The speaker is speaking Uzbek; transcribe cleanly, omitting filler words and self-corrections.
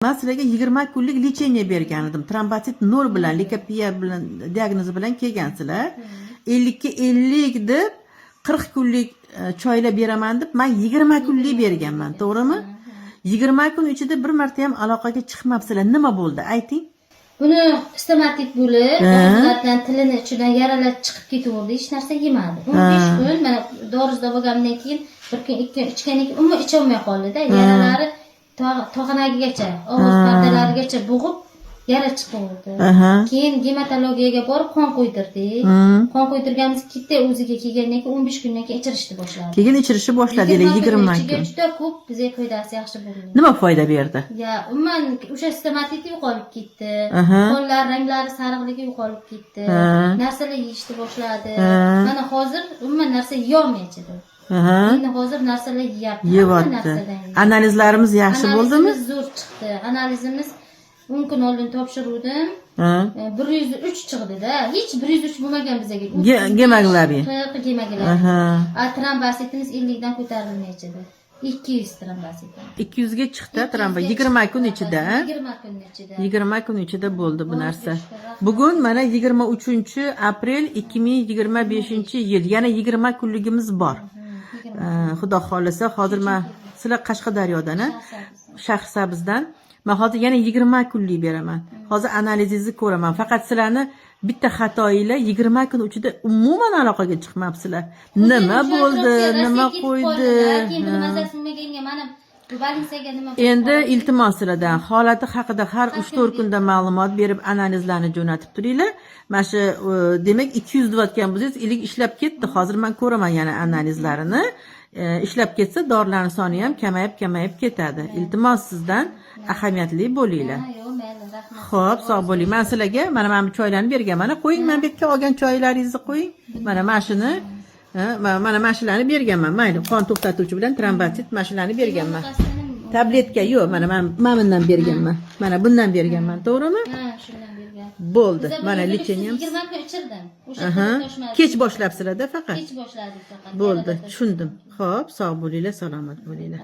Man sizlarga 20 kunlik лечение bergan edim. Trombotsit 0 bilan, leykopiya bilan, diagnozi bilan kelgansizlar. 50 ga 50 deb, 40 kunlik choylar beraman deb, man 20 kunlik berganman, to'g'rimi? 20 kun ichida bir marta ham aloqaga chiqmabsizlar. Nima bo'ldi, ayting. Buni stomatit bo'lib, og'izlaridan, tilini ichidan yaralar chiqib ketaverdi, hech narsa yemadi. 15 kun mana dori bo'lgandan keyin bir kun, 2 kun ichgandan keyin umuman icholmay qoldida. Yaralari tog'anagigacha, og'iz pardalarigacha bo'g'ib, yara chiqaverdi. Keyin gematologiyaga borib qon quydirdik. Qon quydirganimiz ketdi, o'ziga kelgandan keyin 15 kundan keyin ichirishni boshladi. Keyin ichirishni boshladinglar 20 ichiga kun. Juda ko'p bizga foydasi yaxshi bo'ldi. Nima foyda berdi? Ya, umuman o'sha stomatit yo'qolib ketdi. Qonlar ranglari, sarig'ligi yo'qolib ketdi. Narsalar yeyishni boshladi. Mana hozir umuman narsa yeyolmaydi. Endi hozir narsalar yeyapti. Hamma Yeyapti. narsadan yeyapti. Analizlarimiz yaxshi bo'ldimi? Analizimiz zo'r chiqdi. Analizimiz 10 kun oldin topshiruvdim. 103 chiqdi-da. Hech 103 bo'lmagan bizaga. Gemoglobin. 40 gemoglobin. A trombositimiz 50 dan ko'tarilmaydi. 200 trombosit. 200 ga chiqdi trombo 20 kun ichida, a? 20 kun ichida. 20 kun ichida bo'ldi bu narsa. Shukur, rahmat. Bugun mana 23 aprel 2025 yil. Yana 20 kunligimiz bor. Xudo xohlasa, hozir man sizlar Qashqadaryodan, a? Shahrisabzdan. Man hozir yana 20 kunlik beraman. Hozir analizingizni ko'raman. Faqat sizlarni bitta xatoyinglar, 20 kun ichida umuman aloqaga chiqmabsizlar. Nima O'sha bo'ldi? atrofga Nima rosa ketib qo'ydi? qoldi-da. Keyin buni mazasi nimaga, mana bu больница ga nima bo'lib Endi qoldi? iltimos sizlardan, holati haqida har 3-4 kunda ma'lumot berib, analizlarni jo'natib turinglar. Mana shu demak, 200 deyotgan bo'lsangiz, ilik ishlab ketdi. Hozir man ko'raman yana analizlarini. Ishlab ketsa, dorilarning soni ham kamayib kamayib ketadi. Iltimos sizdan, ahamiyatli bo'linglar. Ha, yo'q, mayli, rahmat. Xo'p, sog' bo'ling. Man sizlarga mana bu choylarni berganman. Mana qo'ying, mana bu yerga olgan choylaringizni qo'ying. Mana shuni, ha, mana shularni berganman. Mayli, qon to'xtatuvchi bilan trombotsit, mana shularni berganman. Tabletka yo'q, mana mana bundan berganman. Mana bundan berganman, to'g'rimi? Ha, shundan bergan. Bo'ldi. Biza Mana buni лечение. 20 kun ichirdim. O'sha toshmadi. Kech boshlabsizlarda faqat. Kech boshladik faqat. Bo'ldi, Yarada tushundim. Xo'p, sog' bo'linglar, salomat bo'linglar.